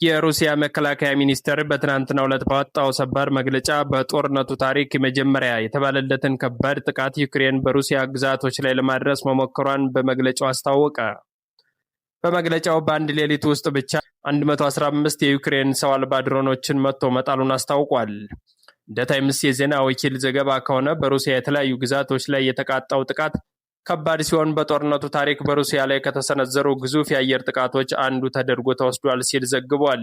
የሩሲያ መከላከያ ሚኒስቴር በትናንትናው ዕለት ባወጣው ሰበር መግለጫ በጦርነቱ ታሪክ የመጀመሪያ የተባለለትን ከባድ ጥቃት ዩክሬን በሩሲያ ግዛቶች ላይ ለማድረስ መሞከሯን በመግለጫው አስታወቀ። በመግለጫው በአንድ ሌሊት ውስጥ ብቻ 115 የዩክሬን ሰው አልባ ድሮኖችን መትቶ መጣሉን አስታውቋል። እንደ ታይምስ የዜና ወኪል ዘገባ ከሆነ በሩሲያ የተለያዩ ግዛቶች ላይ የተቃጣው ጥቃት ከባድ ሲሆን በጦርነቱ ታሪክ በሩሲያ ላይ ከተሰነዘሩ ግዙፍ የአየር ጥቃቶች አንዱ ተደርጎ ተወስዷል ሲል ዘግቧል።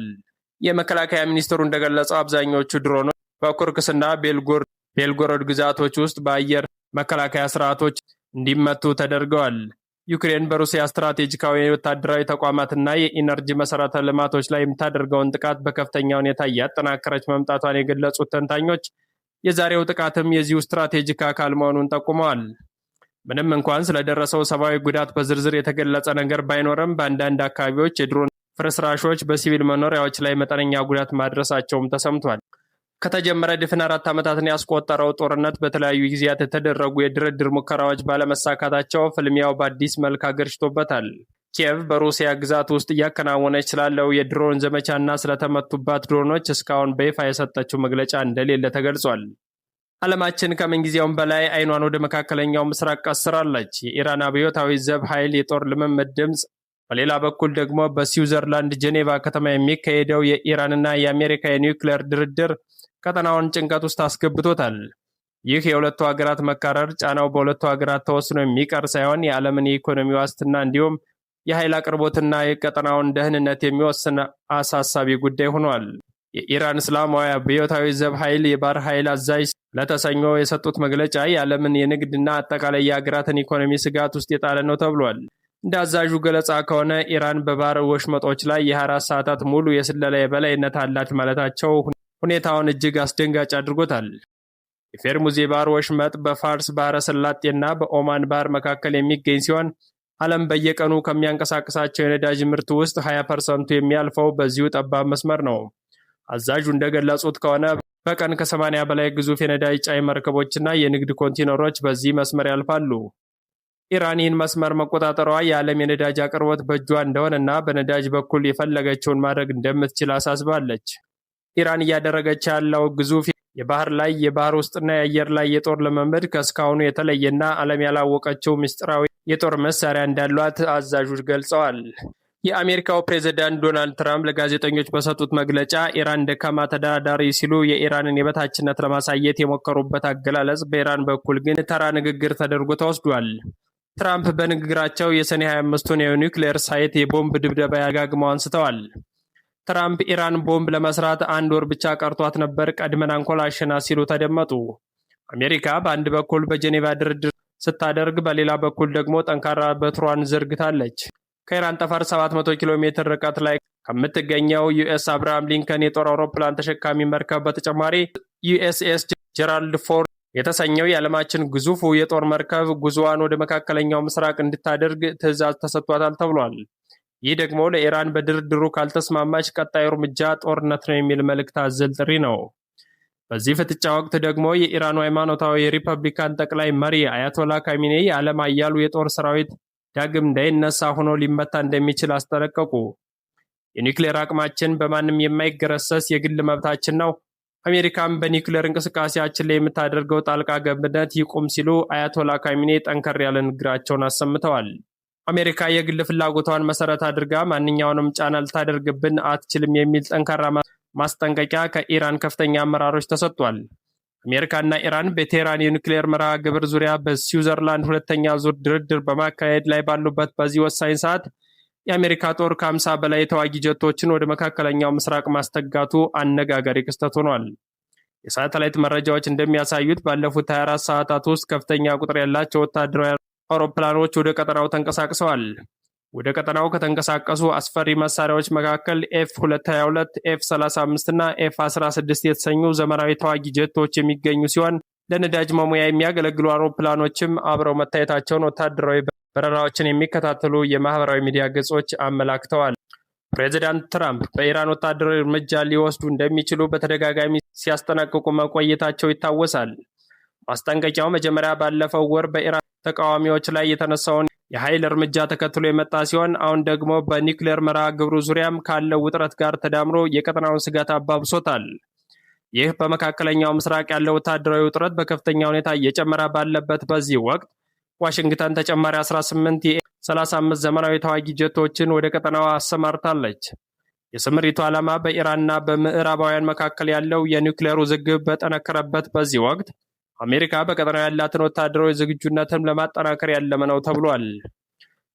የመከላከያ ሚኒስትሩ እንደገለጸው አብዛኞቹ ድሮኖች በኩርስክና ቤልጎሮድ ግዛቶች ውስጥ በአየር መከላከያ ስርዓቶች እንዲመቱ ተደርገዋል። ዩክሬን በሩሲያ ስትራቴጂካዊ ወታደራዊ ተቋማትና የኢነርጂ መሠረተ ልማቶች ላይ የምታደርገውን ጥቃት በከፍተኛ ሁኔታ እያጠናከረች መምጣቷን የገለጹት ተንታኞች የዛሬው ጥቃትም የዚሁ ስትራቴጂክ አካል መሆኑን ጠቁመዋል። ምንም እንኳን ስለደረሰው ሰብአዊ ጉዳት በዝርዝር የተገለጸ ነገር ባይኖርም በአንዳንድ አካባቢዎች የድሮን ፍርስራሾች በሲቪል መኖሪያዎች ላይ መጠነኛ ጉዳት ማድረሳቸውም ተሰምቷል። ከተጀመረ ድፍን 4 ዓመታትን ያስቆጠረው ጦርነት በተለያዩ ጊዜያት የተደረጉ የድርድር ሙከራዎች ባለመሳካታቸው ፍልሚያው በአዲስ መልክ አገርሽቶበታል። ኪየቭ በሩሲያ ግዛት ውስጥ እያከናወነች ስላለው የድሮን ዘመቻና ስለተመቱባት ድሮኖች እስካሁን በይፋ የሰጠችው መግለጫ እንደሌለ ተገልጿል። ዓለማችን ከምንጊዜውም በላይ አይኗን ወደ መካከለኛው ምስራቅ ቀስራለች። የኢራን አብዮታዊ ዘብ ኃይል የጦር ልምምድ ድምፅ፣ በሌላ በኩል ደግሞ በስዊዘርላንድ ጄኔቫ ከተማ የሚካሄደው የኢራንና የአሜሪካ የኒውክሌር ድርድር ቀጠናውን ጭንቀት ውስጥ አስገብቶታል። ይህ የሁለቱ ሀገራት መካረር ጫናው በሁለቱ ሀገራት ተወስኖ የሚቀር ሳይሆን የዓለምን የኢኮኖሚ ዋስትና እንዲሁም የኃይል አቅርቦትና የቀጠናውን ደህንነት የሚወስን አሳሳቢ ጉዳይ ሆኗል። የኢራን እስላማዊ አብዮታዊ ዘብ ኃይል የባህር ኃይል አዛዥ ለተሰኞ የሰጡት መግለጫ የዓለምን የንግድና አጠቃላይ የሀገራትን ኢኮኖሚ ስጋት ውስጥ የጣለ ነው ተብሏል። እንደ አዛዡ ገለጻ ከሆነ ኢራን በባህር ወሽመጦች ላይ የ24 ሰዓታት ሙሉ የስለላ የበላይነት አላት ማለታቸው ሁኔታውን እጅግ አስደንጋጭ አድርጎታል። የሆርሙዝ የባህር ወሽመጥ በፋርስ ባህረ ሰላጤና በኦማን ባህር መካከል የሚገኝ ሲሆን ዓለም በየቀኑ ከሚያንቀሳቅሳቸው የነዳጅ ምርት ውስጥ 20% የሚያልፈው በዚሁ ጠባብ መስመር ነው። አዛዡ እንደገለጹት ከሆነ በቀን ከ80 በላይ ግዙፍ የነዳጅ ጫኝ መርከቦችና የንግድ ኮንቴነሮች በዚህ መስመር ያልፋሉ። ኢራን ይህን መስመር መቆጣጠሯ የዓለም የነዳጅ አቅርቦት በእጇ እንደሆነና በነዳጅ በኩል የፈለገችውን ማድረግ እንደምትችል አሳስባለች። ኢራን እያደረገች ያለው ግዙፍ የባህር ላይ፣ የባህር ውስጥና የአየር ላይ የጦር ልምምድ ከእስካሁኑ የተለየና ዓለም ያላወቀችው ምስጢራዊ የጦር መሳሪያ እንዳሏት አዛዡ ገልጸዋል። የአሜሪካው ፕሬዝዳንት ዶናልድ ትራምፕ ለጋዜጠኞች በሰጡት መግለጫ ኢራን ደካማ ተደራዳሪ ሲሉ የኢራንን የበታችነት ለማሳየት የሞከሩበት አገላለጽ በኢራን በኩል ግን ተራ ንግግር ተደርጎ ተወስዷል። ትራምፕ በንግግራቸው የሰኔ 25ቱን የኒውክሌር ሳይት የቦምብ ድብደባ ደጋግመው አንስተዋል። ትራምፕ ኢራን ቦምብ ለመስራት አንድ ወር ብቻ ቀርቷት ነበር፣ ቀድመን አንኮላሸናት ሲሉ ተደመጡ። አሜሪካ በአንድ በኩል በጄኔቫ ድርድር ስታደርግ፣ በሌላ በኩል ደግሞ ጠንካራ በትሯን ዘርግታለች። ከኢራን ጠፈር 700 ኪሎ ሜትር ርቀት ላይ ከምትገኘው ዩኤስ አብርሃም ሊንከን የጦር አውሮፕላን ተሸካሚ መርከብ በተጨማሪ ዩኤስኤስ ጀራልድ ፎርድ የተሰኘው የዓለማችን ግዙፉ የጦር መርከብ ጉዞዋን ወደ መካከለኛው ምስራቅ እንድታደርግ ትዕዛዝ ተሰጥቷታል ተብሏል። ይህ ደግሞ ለኢራን በድርድሩ ካልተስማማች ቀጣዩ እርምጃ ጦርነት ነው የሚል መልእክት አዘል ጥሪ ነው። በዚህ ፍጥጫ ወቅት ደግሞ የኢራኑ ሃይማኖታዊ የሪፐብሊካን ጠቅላይ መሪ አያቶላ ካሚኔ የዓለም ኃያሉ የጦር ሰራዊት ዳግም እንዳይነሳ ሆኖ ሊመታ እንደሚችል አስጠነቀቁ። የኒውክሌር አቅማችን በማንም የማይገረሰስ የግል መብታችን ነው። አሜሪካም በኒውክሌር እንቅስቃሴያችን ላይ የምታደርገው ጣልቃ ገብነት ይቁም ሲሉ አያቶላ ካሚኔ ጠንከር ያለ ንግግራቸውን አሰምተዋል። አሜሪካ የግል ፍላጎቷን መሰረት አድርጋ ማንኛውንም ጫና ልታደርግብን አትችልም የሚል ጠንካራ ማስጠንቀቂያ ከኢራን ከፍተኛ አመራሮች ተሰጥቷል። አሜሪካና ኢራን በቴህራን የኒውክሌር መርሃ ግብር ዙሪያ በስዊዘርላንድ ሁለተኛ ዙር ድርድር በማካሄድ ላይ ባሉበት በዚህ ወሳኝ ሰዓት የአሜሪካ ጦር ከ50 በላይ ተዋጊ ጀቶችን ወደ መካከለኛው ምስራቅ ማስጠጋቱ አነጋጋሪ ክስተት ሆኗል። የሳተላይት መረጃዎች እንደሚያሳዩት ባለፉት 24 ሰዓታት ውስጥ ከፍተኛ ቁጥር ያላቸው ወታደራዊ አውሮፕላኖች ወደ ቀጠናው ተንቀሳቅሰዋል። ወደ ቀጠናው ከተንቀሳቀሱ አስፈሪ መሳሪያዎች መካከል ኤፍ 222፣ ኤፍ 35 እና ኤፍ 16 የተሰኙ ዘመናዊ ተዋጊ ጀቶች የሚገኙ ሲሆን ለነዳጅ መሙያ የሚያገለግሉ አውሮፕላኖችም አብረው መታየታቸውን ወታደራዊ በረራዎችን የሚከታተሉ የማህበራዊ ሚዲያ ገጾች አመላክተዋል። ፕሬዚዳንት ትራምፕ በኢራን ወታደራዊ እርምጃ ሊወስዱ እንደሚችሉ በተደጋጋሚ ሲያስጠነቅቁ መቆየታቸው ይታወሳል። ማስጠንቀቂያው መጀመሪያ ባለፈው ወር በኢራን ተቃዋሚዎች ላይ የተነሳውን የኃይል እርምጃ ተከትሎ የመጣ ሲሆን፣ አሁን ደግሞ በኒውክሌር መርሃ ግብሩ ዙሪያም ካለው ውጥረት ጋር ተዳምሮ የቀጠናውን ስጋት አባብሶታል። ይህ በመካከለኛው ምስራቅ ያለው ወታደራዊ ውጥረት በከፍተኛ ሁኔታ እየጨመረ ባለበት በዚህ ወቅት ዋሽንግተን ተጨማሪ 18 የኤፍ 35 ዘመናዊ ተዋጊ ጀቶችን ወደ ቀጠናው አሰማርታለች። የስምሪቱ ዓላማ በኢራንና በምዕራባውያን መካከል ያለው የኒውክሌር ውዝግብ በጠነከረበት በዚህ ወቅት አሜሪካ በቀጠናው ያላትን ወታደራዊ ዝግጁነትም ለማጠናከር ያለመ ነው ተብሏል።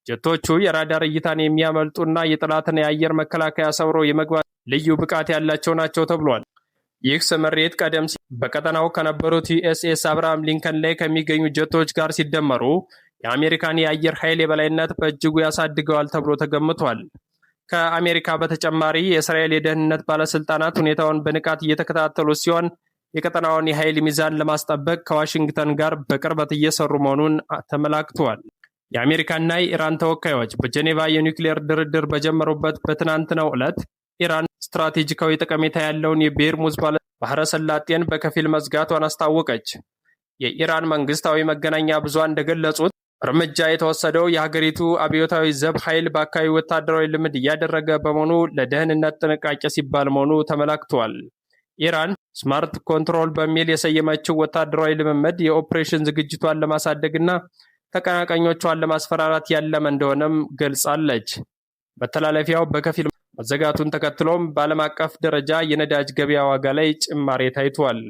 ጀቶቹ የራዳር እይታን የሚያመልጡና የጠላትን የአየር መከላከያ ሰብሮ የመግባት ልዩ ብቃት ያላቸው ናቸው ተብሏል። ይህ ስምሪት ቀደም ሲል በቀጠናው ከነበሩት ዩኤስኤስ አብርሃም ሊንከን ላይ ከሚገኙ ጀቶች ጋር ሲደመሩ የአሜሪካን የአየር ኃይል የበላይነት በእጅጉ ያሳድገዋል ተብሎ ተገምቷል። ከአሜሪካ በተጨማሪ የእስራኤል የደህንነት ባለስልጣናት ሁኔታውን በንቃት እየተከታተሉ ሲሆን፣ የቀጠናውን የኃይል ሚዛን ለማስጠበቅ ከዋሽንግተን ጋር በቅርበት እየሰሩ መሆኑን ተመላክቷል። የአሜሪካና የኢራን ተወካዮች በጄኔቫ የኒውክሌር ድርድር በጀመሩበት በትናንትናው ዕለት ኢራን ስትራቴጂካዊ ጠቀሜታ ያለውን የቤርሙዝ ባህረ ሰላጤን በከፊል መዝጋቷን አስታወቀች። የኢራን መንግስታዊ መገናኛ ብዙሃን እንደገለጹት እርምጃ የተወሰደው የሀገሪቱ አብዮታዊ ዘብ ኃይል በአካባቢው ወታደራዊ ልምምድ እያደረገ በመሆኑ ለደህንነት ጥንቃቄ ሲባል መሆኑ ተመላክቷል። ኢራን Smart Control በሚል የሰየመችው ወታደራዊ ልምምድ የኦፕሬሽን ዝግጅቷን ለማሳደግና ተቀናቃኞቿን ለማስፈራራት ያለመ እንደሆነም ገልጻለች። መተላለፊያው በከፊል መዘጋቱን ተከትሎም በዓለም አቀፍ ደረጃ የነዳጅ ገበያ ዋጋ ላይ ጭማሪ ታይቷል።